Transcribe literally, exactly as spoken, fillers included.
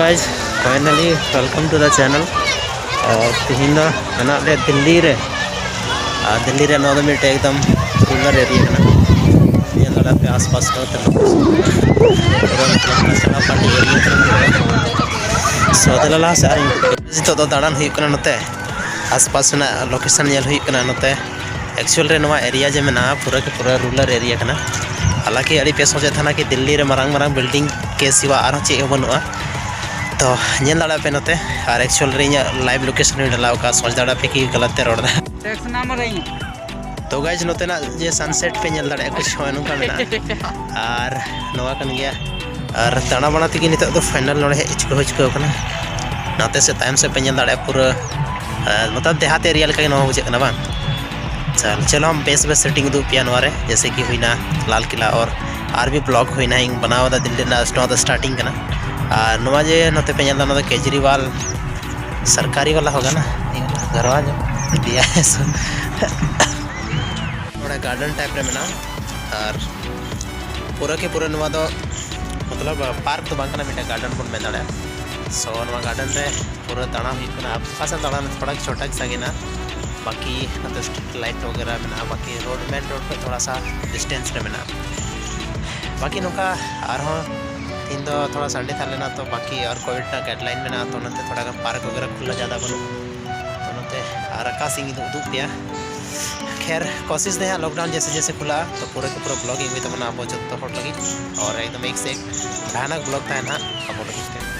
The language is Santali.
Guys, finally welcome to the channel. ᱟᱨ ᱛᱮᱦᱮᱧ ᱫᱚ ᱢᱮᱱᱟᱜ ᱞᱮᱭᱟ ᱫᱤᱞᱞᱤ ᱨᱮ᱾ ᱟᱨ ᱫᱤᱞᱞᱤ ᱨᱮ ᱱᱚᱣᱟ ᱫᱚ ᱢᱤᱫᱴᱮᱡ ᱮᱠᱫᱚᱢ ᱨᱩᱨᱟᱞ ᱮᱨᱤᱭᱟ ᱠᱟᱱᱟ᱾ ᱧᱮᱞ ᱫᱟᱲᱮᱭᱟᱜ ᱯᱮ ᱟᱥᱯᱟᱥ ᱫᱚ ᱛᱤᱱᱟᱹᱜ ᱯᱩᱨᱟᱹ ᱢᱚᱛᱞᱚᱵ ᱱᱟᱥᱮᱱᱟᱜ ᱯᱟᱨᱴᱤ ᱮᱨᱤᱭᱟ ᱠᱟᱱᱟ᱾ So, ᱫᱮᱞᱟ ᱞᱟᱦᱟ ᱥᱮᱫ ᱟᱨ ᱱᱤᱛᱚᱜ ᱫᱚ ᱫᱟᱬᱟᱱ ᱦᱩᱭᱩᱜ ᱠᱟᱱᱟ ᱱᱚᱛᱮ ᱟᱥᱯᱟᱥ ᱨᱮᱱᱟᱜ ᱞᱳᱠᱮᱥᱚᱱ ᱧᱮᱞ ᱦᱩᱭᱩᱜ ᱠᱟᱱᱟ ᱱᱚᱛᱮ᱾ ᱮᱠᱪᱩᱭᱮᱞ ᱨᱮ ᱱᱚᱣᱟ ᱮᱨᱤᱭᱟ ᱡᱮ ᱢᱮᱱᱟᱜᱼᱟ, ᱯᱩᱨᱟᱹ ᱠᱮ ᱯᱩᱨᱟᱹ ᱨᱩᱨᱟᱞ ᱮᱨᱤᱭᱟ ᱠᱟᱱᱟ᱾ ᱦᱟᱞᱟᱸᱠᱤ ᱟᱹᱰᱤ ᱯᱮ ᱥᱚᱪᱮ ᱛᱟᱦᱮᱱᱟ ᱠᱤ ᱫᱤᱞᱞᱤ ᱨᱮ ᱢᱟᱨᱟᱝ ᱢᱟᱨᱟᱝ ᱵᱤᱞᱰᱤᱝ ᱠᱮ ᱥᱤᱣᱟ ᱟᱨᱦᱚᱸ ᱪᱮᱫ ᱦᱚᱸ ᱵᱟᱹᱱᱩᱜᱼᱟ᱾ ᱛᱚ ᱧᱮᱞ ᱫᱟᱲᱮᱭᱟᱜ ᱯᱮ ᱱᱚᱛᱮ, ᱟᱨ ᱮᱠᱪᱩᱭᱮᱞ ᱨᱮ ᱤᱧᱟᱹᱜ ᱞᱟᱭᱤᱵᱷ ᱞᱳᱠᱮᱥᱚᱱ ᱤᱧ ᱰᱟᱞᱟᱣ ᱠᱟᱜᱼᱟ, ᱥᱚᱪ ᱫᱟᱲᱮᱭᱟᱜ ᱯᱮ ᱠᱤ ᱜᱟᱞᱟᱛ ᱛᱮ ᱨᱚᱲ ᱫᱟ᱾ ᱴᱮᱠᱥ ᱱᱟᱢᱵᱟᱨ ᱤᱧ᱾ ᱛᱚ ᱜᱟᱭᱡᱽ, ᱱᱚᱛᱮᱱᱟᱜ ᱡᱮ ᱥᱟᱱᱥᱮᱴ ᱯᱮ ᱧᱮᱞ ᱫᱟᱲᱮᱭᱟᱜᱼᱟ, ᱠᱩᱪ ᱦᱚᱸ ᱱᱚᱝᱠᱟ ᱢᱮᱱᱟᱜᱼᱟ᱾ ᱟᱨ ᱱᱚᱣᱟ ᱠᱟᱱ ᱜᱮᱭᱟ᱾ ᱟᱨ ᱫᱟᱬᱟ ᱵᱟᱲᱟ ᱛᱮᱜᱮ ᱱᱤᱛᱚᱜ ᱫᱚ ᱯᱷᱟᱭᱱᱟᱞ ᱱᱚᱰᱮ ᱦᱮᱡ ᱪᱩᱠᱟᱹᱣ ᱦᱩᱭ ᱪᱩᱠᱟᱹᱣ ᱠᱟᱱᱟ᱾ ᱱᱚᱛᱮ ᱥᱮ ᱛᱟᱭᱚᱢ ᱥᱮᱫ ᱯᱮ ᱧᱮᱞ ᱫᱟᱲᱮᱭᱟᱜᱼᱟ, ᱯᱩᱨᱟᱹ, ᱟᱨ ᱢᱚᱛᱞᱚᱵ ᱫᱮᱦᱟᱛ ᱮᱨᱤᱭᱟ ᱞᱮᱠᱟ ᱜᱮ ᱱᱚᱣᱟ ᱵᱩᱡᱷᱟᱹᱜ ᱠᱟᱱᱟ ᱵᱟᱝ? ᱪᱟᱞ, ᱪᱚᱞᱚ, ᱦᱟᱢ ᱵᱮᱥ ᱵᱮᱥ ᱥᱮᱴᱤᱝ ᱩᱫᱩᱜ ᱯᱮᱭᱟ ᱱᱚᱣᱟ ᱨᱮ, ᱡᱮᱭᱥᱮ ᱠᱤ ᱦᱩᱭᱱᱟ ᱞᱟᱞ ᱠᱤᱞᱟ ᱟᱨ ᱟᱨ ᱵᱷᱤ ᱵᱞᱚᱜ ᱦᱩᱭᱱᱟ, ᱤᱧ ᱵᱮᱱᱟᱣ ᱮᱫᱟ ᱫᱤᱞᱞᱤ ᱨᱮᱱᱟᱜ, ᱱᱚᱣᱟ ᱫᱚ ᱥᱴᱟᱨᱴᱤᱝ ᱠᱟᱱᱟ᱾ ᱟᱨ ᱱᱚᱣᱟ ᱡᱮ ᱱᱚᱛᱮ ᱯᱮ ᱧᱮᱞ ᱮᱫᱟ, ᱱᱚᱣᱟ ᱫᱚ ᱠᱮᱡᱨᱤᱣᱟᱞ ᱥᱚᱨᱠᱟᱨᱤ ᱵᱟᱞᱟ ᱦᱚᱸ ᱠᱟᱱᱟ, ᱜᱷᱟᱨᱣᱟ ᱧᱚᱜ ᱫᱤᱭᱟ ᱱᱚᱰᱮ ᱜᱟᱨᱰᱮᱱ ᱴᱟᱭᱤᱯ ᱨᱮ ᱢᱮᱱᱟᱜᱼᱟ᱾ ᱟᱨ ᱯᱩᱨᱟᱹ ᱠᱮ ᱯᱩᱨᱟᱹ ᱱᱚᱣᱟ ᱫᱚ ᱢᱚᱛᱞᱚᱵ ᱯᱟᱨᱠ ᱫᱚ ᱵᱟᱝ ᱠᱟᱱᱟ, ᱢᱤᱫᱴᱮᱱ ᱜᱟᱨᱰᱮᱱ ᱵᱚᱱ ᱢᱮᱱ ᱫᱟᱲᱮᱭᱟᱜᱼᱟ᱾ ᱥᱳ ᱱᱚᱣᱟ ᱜᱟᱨᱰᱮᱱ ᱨᱮ ᱯᱩᱨᱟᱹ ᱫᱟᱬᱟ ᱦᱩᱭᱩᱜ ᱠᱟᱱᱟ᱾ ᱟᱯᱮ ᱚᱠᱟ ᱥᱮᱫ ᱫᱟᱬᱟᱱ ᱛᱷᱚᱲᱟ ᱪᱷᱳᱴᱟ ᱜᱮ ᱥᱟᱺᱜᱤᱧᱟ, ᱵᱟᱹᱠᱤ ᱱᱚᱛᱮ ᱥᱴᱨᱤᱴ ᱞᱟᱭᱤᱴ ᱣᱟᱜᱮᱨᱟ ᱢᱮᱱᱟᱜᱼᱟ, ᱵᱟᱹᱠᱤ ᱨᱳᱰ, ᱢᱮᱱ ᱨᱳᱰ ᱠᱷᱚᱱ ᱛᱷᱚᱲᱟ ᱥᱟ ᱰᱤᱥᱴᱮᱱᱥ ᱨᱮ ᱢᱮᱱᱟᱜᱼᱟ᱾ ᱵᱟᱹᱠᱤ ᱱᱚᱝᱠᱟ ᱟᱨᱦᱚᱸ ᱛᱤᱦᱤᱧ ᱫᱚ ᱛᱷᱚᱲᱟ ᱥᱟᱱᱰᱮ ᱛᱟᱦᱮᱸ ᱞᱮᱱᱟ, ᱛᱚ ᱵᱟᱹᱠᱤ ᱟᱨ ᱠᱳᱵᱷᱤᱰ ᱨᱮᱱᱟᱜ ᱜᱟᱭᱤᱰᱞᱟᱭᱤᱱ ᱢᱮᱱᱟᱜᱼᱟ, ᱛᱚ ᱚᱱᱟᱛᱮ ᱛᱷᱚᱲᱟ ᱜᱟᱱ ᱯᱟᱨᱠ ᱣᱟᱜᱮᱨᱟ ᱠᱷᱩᱞᱟ ᱡᱟᱫᱟ ᱵᱟᱹᱱᱩᱜᱼᱟ᱾ ᱛᱚ ᱚᱱᱟᱛᱮ ᱟᱨ ᱟᱠᱟᱥ ᱤᱧ ᱩᱫᱩᱜ ᱯᱮᱭᱟ᱾ ᱠᱷᱮᱨ, ᱠᱳᱥᱤᱥ ᱫᱚ ᱦᱟᱸᱜ ᱞᱚᱠᱰᱟᱣᱩᱱ ᱡᱮᱥᱮ ᱡᱮᱥᱮ ᱠᱷᱩᱞᱟᱜᱼᱟ, ᱛᱚ ᱯᱩᱨᱟᱹ ᱠᱮ ᱯᱩᱨᱟᱹ ᱵᱞᱚᱜ ᱤᱧ ᱟᱹᱜᱩᱭ ᱛᱟᱵᱚᱱᱟ ᱟᱵᱚ ᱡᱚᱛᱚ ᱦᱚᱲ ᱞᱟᱹᱜᱤᱫ᱾ ᱟᱨ ᱮᱠᱫᱚᱢ ᱮᱠ ᱥᱮ ᱮᱠ ᱵᱷᱟᱭᱟᱱᱚᱠ ᱵᱞᱚᱜ ᱛᱟᱦᱮᱱᱟ ᱦᱟᱸᱜ ᱟᱵᱚ ᱞᱟᱹᱜᱤᱫ ᱛᱮ᱾